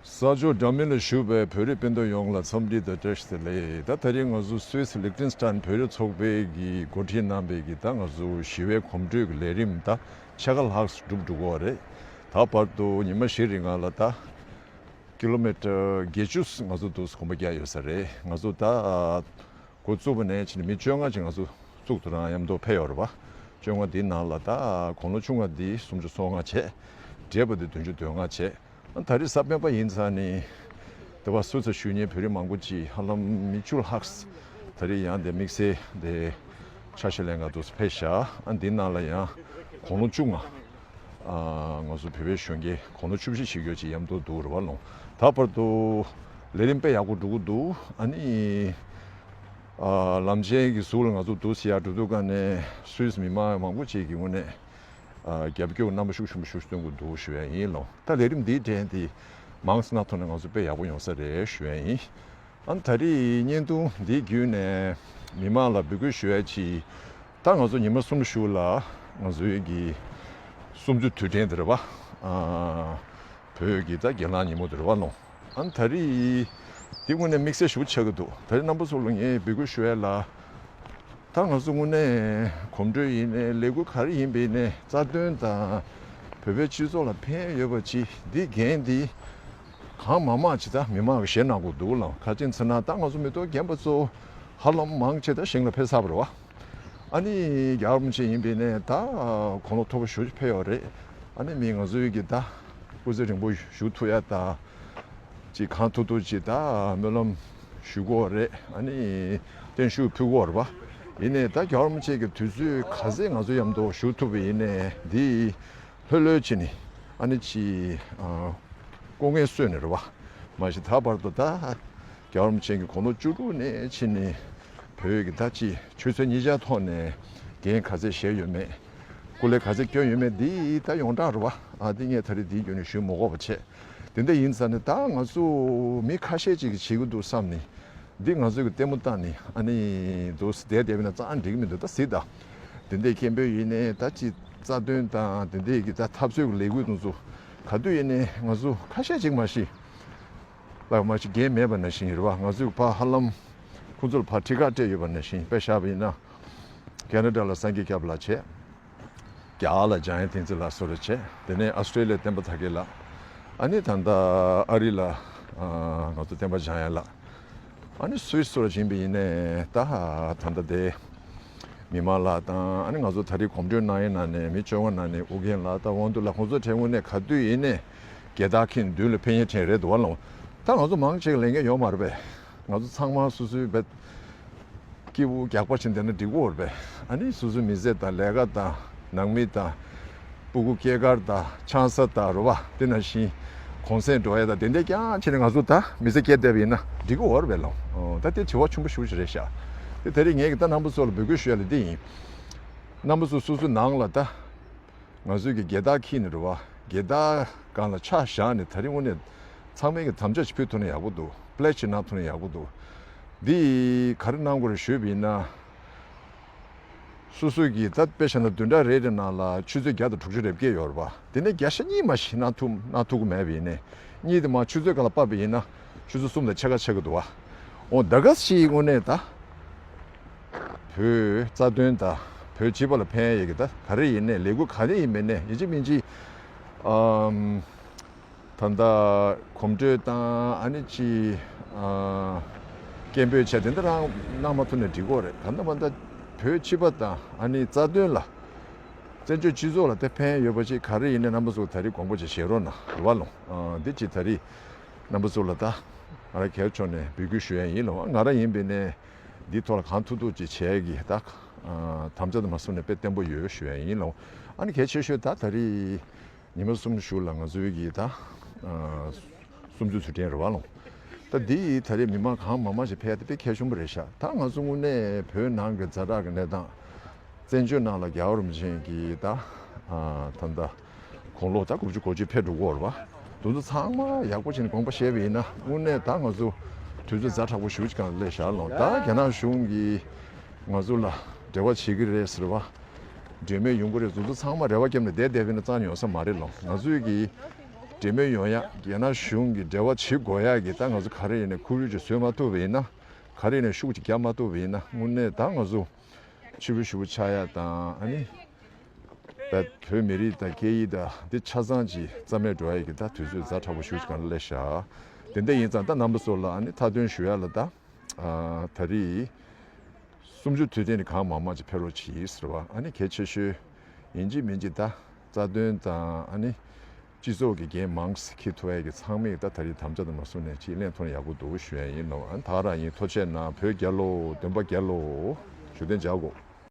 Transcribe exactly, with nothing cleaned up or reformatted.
ས་ཕྱོགས་འདྲ་མིན་ལ་བཞུགས་པའི་བོད་རིགས་སྤུན་ཟླ་ཡོངས་ལ་འཚམས་འདྲི་དང་བཀྲ་ཤིས་བདེ་ལེགས། ད་དེ་རིང་ང་ཚོ་སུད་སི་ལིག་ཏེན་སི་ཏན་བོད་རིགས་ཚོགས་པའི་གི་འགོ་ཁྲིད་གནང་བའི་གི་ད་ང་ཚོ་ཞི་བའི་གོམ་བགྲོད་ཀྱི་ལས་རིམ་ད་ཕྱེད་ཀ་ལྷག་གྲུབ་འགྲོ་གི་རེད། ད་བར་དུ་ཉི་མ་བཞི་རིང་ལ་ད་ཀི་ལོ་མི་ཊར་བརྒྱད་ཅུ་ང་ཚོ་འདུག་གོམ་པ་རྒྱག་ཡོད་ས་རེད། ང་ཚོ་ད་འགོ་བཙུགས་པ་ནས་ཕྱིན་ནས་མི་བཅོ་ལྔ་ཅིག་ང་ཚོ་གཙུག་ཏུ་རང་མཉམ་དུ་ཕེབས་ཡོད་རེད་པ། བཅོ་ལྔ་འདིའི་ནང་ལ་ད་དགུང་ལོ་ཆུང་བ་འདི་སུམ་ཅུ་སོ་ལྔ་བྱས། བགྲེས་པ་འདི་བདུན་ཅུ་དོན་ལྔ་བྱས། ད་རེས་གཟའ་སྤེན་པ་ཡིན་ཙང་ནི་དེ་བ་སུད་སི་བཞུགས་མཁན་བོད་རིགས་མང་པོ་ཅིག་ཧ་ལམ་མི་བཅུ་ལྷག་ད་རེས་ཡང་དེ་དམིགས་བསལ་དེ་ཆ་ཤས་ལེན་ག་འདུག་ཕེབས་ཤག་ཨ་འདི་ནང་ལ་ཡང་དགུང་ལོ་བཅུ་ལྔ། ཨ་ང་ཚོ་བོད་པའི་གཞོན་སྐྱེས་དགུང་ལོ་བཅུ་བཞི་ཞིག་ཡོད་ཅིག་མཉམ་དུ་འདུག་རེད་པ་ལོང་། ད་བར་དུ་ལས་རིམ་དཔེ་ཡག་པོ་འགྲོ་གི་འདུག་ཨ་ནི་ཨ་ལམ་ཆེན་གྱི་ཟུར་ལ་ང་ཚོ་འདུག་སེ་ཡར་འགྲོ་དུས་ཀ་ནས་སུད་སི་མི་མང་མང་པོ་ཅིག་གི་ངོས་ནས་ཨ་རྒྱབ་སྐྱོར་རྣམ་པ་ཤུགས་ཆེན་པོ་ཞིག་སྟོན་གྱི་འདུག་ཞུ་ཡ་ཡིན་ལོ། ད་ལས་རིམ་འདིའི་གྲས་འདི་མང་སྣ་ཐོག་ནས་ང་ཚོ་དཔེ་ཡག་པོ་ཡོང་ས་རེད་ཞུ་ཡ་ཡིན། ཨ་ད་རེས་བརྙན་ཐུང་འདི་བརྒྱུད་ནས་མི་མང་ལ་འབོད་སྐུལ་ཞུ་ཡ་ཅིག་ད་ང་ཚོ་ཉི་མ་གསུམ་ཞུ་ལ་ང་ཚོའི་གི་གསུམ་བཅུ་དུས་དྲན་དེ་རེད་པ། ཨ་བོད་ཀྱི་ད་སྒེར་ལངས་ཉིན་མོ་དེ་རེད་པ་ལོ། ཨ་ད་རེས་འདི་དངོས་གནས་དམིགས་བསལ་ཞིག་ཆགས་ཀྱི་འདུག་ད་རེས་རྣམ་པ་ཚོ་ལ་ངས་འབོད་སྐུལ་ཞུ་ཡ་ལ། ད་ང་ཚོ་དངོས་གནས་གོམ་བགྲོད་ཡིན་ནའི་ལས་འགུལ་ག་རེ་ཡིན་པ་ཡིན་ནའི་རྩ་དོན་དང་བོད་པའི་སྤྱི་ཚོགས་ལ་ཕན་ཡོད་པ་ཅིག་འདི་འགན་འདི་གང་མང་མང་ཅིག་ད་མི་མང་གི་བཞེས་གནང་དགོས་འདུག་ལ། ག་ཅི་ཟེར་ན་ད་ང་ཚོ་མི་ཐོག་རྒན་པ་ཚོ་ཧ་ལམ་མང་ཆེ་ད་ཞིང་ལ་ཕེབས་ཚར་བ་རེད་པ། ཨ་ནི་རྒྱལ་བ་རིན་པོ་ཆེ་ཡིན་པ་ཡིན་ནའི་ད་དགུང་ལོ་མཐོ་པོ་ཞེ་པོ་ཅིག་ཕེབས་ཡོད་རེད། ཨ་ནི་མི་ང་ཚོའི་གི་ད་སྐུ་ཚེ་རིང་པོ་བཞུགས་ཐུབ་ཡ་ད། ཅིག་གང་ཐུབ་ཐུབ་ཅིག་ད་སྨོན་ལམ་ཞུ་དགོས་རེད། ཨ་ནི་བརྟན་བཞུགས་ཕུལ་དགོས་རེད་པ། ཡིན་ནའི་ད་རྒྱལ་བ་རིན་པོ་ཆེ་གི་དུས་ཚོད་ག་ཚད་ང་ཚོ་མཉམ་དུ་བཞུགས་ཐུབ་པ་ཡིན་ནའི་འདི་ལྷོད་ལྷོད་བྱས་ནས་ཨ་ནི་ཅིག་ཨ་སྐུ་ངལ་གསོས་ནས་རེད་པ། མ་གཞི་ད་བར་དུ་ད་རྒྱལ་བ་རིན་པོ་ཆེ་གི་དགུང་ལོ་བཅུ་དྲུག་ནས་ཕྱིན་ནས་བོད་ཀྱི་ད་ཅིག་ཆུ་ཚོད་ཉིས་བརྒྱ་ཐོག་ནས་འགན་ག་ཚད་བཞེས་ཡོད་མེད། སྐུ་ལས་ག་ཚད་བསྐྱོན་ཡོད་མེད་འདི་ད་ཡོངས་གྲགས་རེད་པ། ཨ་འདི་ངས་ད་རེས་འདིའི་བརྒྱུད་ནས་ཞུ་མི་དགོས་པ་བྱས། དེ་འདྲ་ཡིན་ཙང་ནི་ད་ང་ཚོ་མི་ཁ་ཤས་ཅིག་གིས་བྱེད་ཀྱི་འདུག་བསམ་ནས་འདི་ང་ཚོས་ཀྱི་ལྟད་མོ་བལྟས་ནས་ཨ་ནི་འདུག་སེ་བསྡད་བསྡད་པ་ཡིན་ན་རྩ་འགྲིག་གི་མི་འདུག་ད་གཟིགས་དང་། དེ་འདྲའི་སྐད་འབོད་ཡིན་ནའི་ད་ཅིག་རྩ་དོན་དང་དེ་འདྲའི་གི་ད་འཐབ་རྩོད་ཀྱི་ལས་འགུལ་དེ་ཚོ་ག་དུས་ཡིན་ནའི་ང་ཚོ་ཁ་ཤས་ཅིག་མ་གཞི་ལ་མ་གཞི་འགན་མེད་པ་ནང་བཞིན་རེད་པ། ང་ཚོས་ཕར་ཧ་ལམ་ཁོང་ཚོ་ལ་ཕར་ཁྲིད་ཁག་སྤྲད་ཡོད་པ་ནང་བཞིན་དཔེ་བཞག་པ་ཡིན་ན་ཁེ་ན་ཌ་ལ་སངས་རྒྱས་སྐྱབས་ལགས་བྱས། རྒྱ་གར་ལ་འཇམ་དབྱངས་བསྟན་འཛིན་ལགས་གསོལ་རས་བྱས། དེ་ནས་ཨ་སི་ཀྲེ་ལི་ཡ་བསྟན་པ་དར་རྒྱས་ལགས། ཨ་ནི་ད་ལྟ་ཨ་རི་ལ་ཨ་ང་ཚོ་བསྟན་པ་འཇམ་དབྱངས་ལགས། ཨ་ནི་སུད་སི་ལ་ཕྱིན་པ་ཡིན་ནའི་ད་ད་ལྟ་དེ་མི་མང་ལགས་དང་ཨ་ནི་ང་ཚོ་ད་རེས་གོམ་བགྲོད་གནང་ཡས་ནང་ནས་མི་བཅོ་ལྔ་ནང་ནས་ཨོ་རྒྱན་ལགས་དང་དབང་འདུས་ལགས་ཁོང་ཚོ་གྲས་དངོས་གནས་ག་དུས་ཡིན་ནའི་རྒྱལ་དར་འཁྱེར་མདུན་ལ་ཕེབས་མཁན་གྲས་རེད་འདུག་པ་ལོ། ད་ང་ཚོ་མང་ཆེ་གི་ལས་འགན་ཡོད་མ་རེད་པས། ང་ཚོ་ཚང་མ་སོ་སོའི་བེད་སྐྱིད་པོ་རྒྱག་པ་བྱས་བསྡད་ན་འགྲིག་གི་ཡོད་རེད་པས། ཨ་ནི་སོ་སོའི་མི་ཚེ་དང་ལས་ཀ་དང་ནང་མི་དང་སྤུ་གུ་སྐྱེས་སྐར་དང་ཆང་ས་དང་རེད་པ། དེ་ནང་བཞིན་གུང་སེང་འགྲོ་ཡ་དང་དེ་འདྲས་རྐྱང་བྱས་ནས་ང་ཚོ་ད་མི་ཚེ་སྐྱེལ་བསྡད་པ་ཡིན་ན་འགྲིག་གི་ཡོད་རེད་པས་ལགས། ཨོ་ད་དེ་བྱ་བ་ཆེན་པོ་ཞེ་པོ་ཅིག་རེད་ཤག་དེ་དེ་རིང་ངས་ཀྱི་ད་རྣམ་པ་ཚོ་ལ་འབོད་སྐུལ་ཞུ་ཡ་ལ་འདི་ཡིན། རྣམ་པ་ཚོ་སོ་སོའི་ནང་ལ་ད། ང་ཚོས་ཀྱི་རྒྱལ་དར་འཁྱེར་ནས་རེད་པ། རྒྱལ་དར་སྒང་ལ་ཆ་བཞག་ནས་ད་རིང་དངོས་གནས་ཚང་མས་ཀྱི་དམ་བཅའ་ཅིག་ཕུལ་ཐུབ་ན་ཡག་པོ་འདུག་པི་ལེ་ཇི་ཅིག་གནང་ཐུབ་ན་ཡག་པོ་འདུག་འདི་ག་རེ་གནང་དགོས་རེད་ཞུས་པ་ཡིན་ན། སོ་སོས་ཀྱི་ད་དཔེ་བཞག་ན་བདུན་ཕྲག་རེ་རེ་ནང་ལ་ཆུ་ཚོད་བརྒྱ་དང་དྲུག་ཅུ་རེ་བརྒྱད་ཡོད་རེད་པ། དེ་ནས་བརྒྱ་ཆ་གཉིས་མ་གཞི་གནང་ཐུབ་གནང་ཐུབ་ཀྱི་མེད་པ་ཡིན་ནའི་གཉིས་དེ་མར་ཆུ་ཚོད་སྒང་ལ་ཕབ་པ་ཡིན་ན་ཆུ་ཚོད་གསུམ་དང་ཕྱེད་ཀ་ཆགས་ཀྱི་འདུག་པ། འོ་ད་ག་ཞིག་དངོས་གནས་ད། བོད་རྩ་དོན་དང་བོད་སྤྱི་པ་ལ་ཕན་ཡས་ཀྱི་ད་ག་རེ་ཡིན་ནའི་ལས་འགུལ་ག་རེ་ཡིན་མིན་ནའི་ཡིན་གཅིག་མིན་གཅིག་ཨམ། ད་ལྟ་གོམ་བགྲོད་དང་ཨ་ནི་ཅི་ཨ། སྐད་འབོད་བྱས་དེ་འདྲ་རང་གནང་མ་ཐུབ་ནའི་འགྲིག་གི་རེད། གང་ལྟར་མ་ལྟར་བོད་སྤྱི་པ་དང་ཨ་ནི་རྩ་དོན་ལ་བཙན་བྱོལ་སྤྱི་ཚོགས་ལ་དེ་ཕན་ཡོད་པ་ཅིག་ག་རེ་ཡིན་ནའི་རྣམ་པ་ཚོ་ད་རེས་དགོངས་པ་ཅིག་བཞེས་རོགས་གནང་རེད་པ་ལགས། ཨ་འདི་ཅིག་ད་རེས་རྣམ་པ་ཚོ་ལ་ད་ང་རང་གལ་ཆེ་ནས་འབོད་སྐུལ་ཞུ་ཡ་ཡིན་ལགས། ང་རང་ཡིན་པ་ཡིན་ནའི་འདི་ཐོག་ལ་གང་ཐུབ་ཐུབ་ཅིག་བྱེད་ཀྱི་ད་དམ་བཅའ་དུ་མ་སོང་ནས་དཔེ་བརྟན་པོ་ཡོད་ཞུ་ཡ་ཡིན་ལགས། ཨ་ནི་གལ་ཆེ་ཤོས་ད་ད་རེས་ཉི་མ་གསུམ་བཞུགས་ལ་ང་ཚོའི་གི་ད་གསུམ་བཅུའི་དུས་དྲན་རེད་པ་ལགས། ད་འདི་ད་རེས་མི་མང་གང་མང་མང་ཞིག་ཕེབས་ཏེ་དཔེ་གལ་ཆེན་པོ་རེད་ཤག་ད་ང་ཚོ་དངོས་གནས་བོད་ནང་གི་ཛ་དྲག་གི་གནས་སྟངས། བཙན་བྱོལ་ནང་ལ་རྒྱལ་བ་རིན་པོ་ཆེ་གིས་ད་ད་ལྟ་དགུང་ལོ་ད་དགུ་བཅུ་གོ་གཅིག་ཕེབས་འགྲོ་གི་ཡོད་རེད་པ། དེ་ཚོ་ཚང་མ་ཡག་པོ་བྱས་ནས་དགོངས་པ་བཞེས་པ་ཡིན་ན་དངོས་གནས་ད་ང་ཚོ་དུས་ཚོད་ཛ་དྲག་པོ་ཞེ་པོ་ཅིག་སྒང་ལ་སླེབས་ཤག་ལགས། ད་རྒྱ་ནག་གཞུང་གིས་ང་ཚོ་ལ་འབྲེལ་བ་བྱེད་ཀྱི་རེད་ཟེར་བ། འབྲེལ་མོལ་ཡོང་གི་རེད། དེ་ཚོ་ཚང་མ་རེ་བ་བརྒྱབ་ནས་བསྡད་བསྡད་པ་ཡིན་ན་རྩ་ནས་ཡོང་ས་མ་རེད་ལགས། ང་ཚོས་ཀྱི་ འབྲེལ་མོལ་ཡོང་ཡག་རྒྱ་ནག་གཞུང་གི་འབྲེལ་བ་བྱེད་དགོས་ཡག་གི་ད་ང་ཚོ་ག་རེ་ཡིན་ན་ཁུར་རུ་ཅིག་བཟོས་མ་ཐུབ་པ་ཡིན་ན། ག་རེ་ཡིན་ན་ཤུགས་ཅིག་རྒྱག་མ་ཐུབ་པ་ཡིན་ན་དངོས་གནས་ད་ང་ཚོ་ཕྱི་པོ་ཞུ་བོ་ཆགས་ཡག་དང་ཨ་ནི། ད་བོད་མི་རིགས་དང་སྐད་ཡིག་དང་འདི་ཆ་ཚང་ཅིག་རྩ་མེད་འགྲོ་ཡག་གི་ད་དུས་ཚོད་ཛ་དྲག་པོ་ཞེ་པོ་ཅིག་སྒང་ལ་སླེབས་ཤག་དེ་འདྲ་ཡིན་ཙང་ད་རྣམ་པ་ཚོ་ལ་ཨ་ནི་མཐའ་དོན་ཞུ་ཡག་ལ་ད་ཨ་ད་རེས་གསུམ་བཅུ་དུས་དྲན་གྱི་གང་མང་མང་ཅིག་ཕེབས་རོགས་གྱིས་ཟེར་བ་ཨ་ནི་གལ་ཆེ་ཤོས་ཡིན་གཅིག་མིན་གཅིག་ད་རྩ་དོན་དང་ཨ་ནི་སྤྱི་ཚོགས་ཀྱི་འགན་མང་ཙམ་འཁྱེར་ཐུབ་ཡག་གི་ཚང་མས་ད་ད་རེས་དམ་བཅའ་དང་མ་བཟུང་ནས་ཅིག་ལེན་ཐུབ་ན་ཡག་པོ་འདུག་ཞུ་ཡག་ཡིན་ནོ། ཨ་ནི་ད་ག་རང་ཡིན། ཐུགས་རྗེ་གནང་། བོད་རྒྱལ་ལོ། བདེན་པ་རྒྱལ་ལོ། བཞུགས་གདན་འཇགས་དགོས།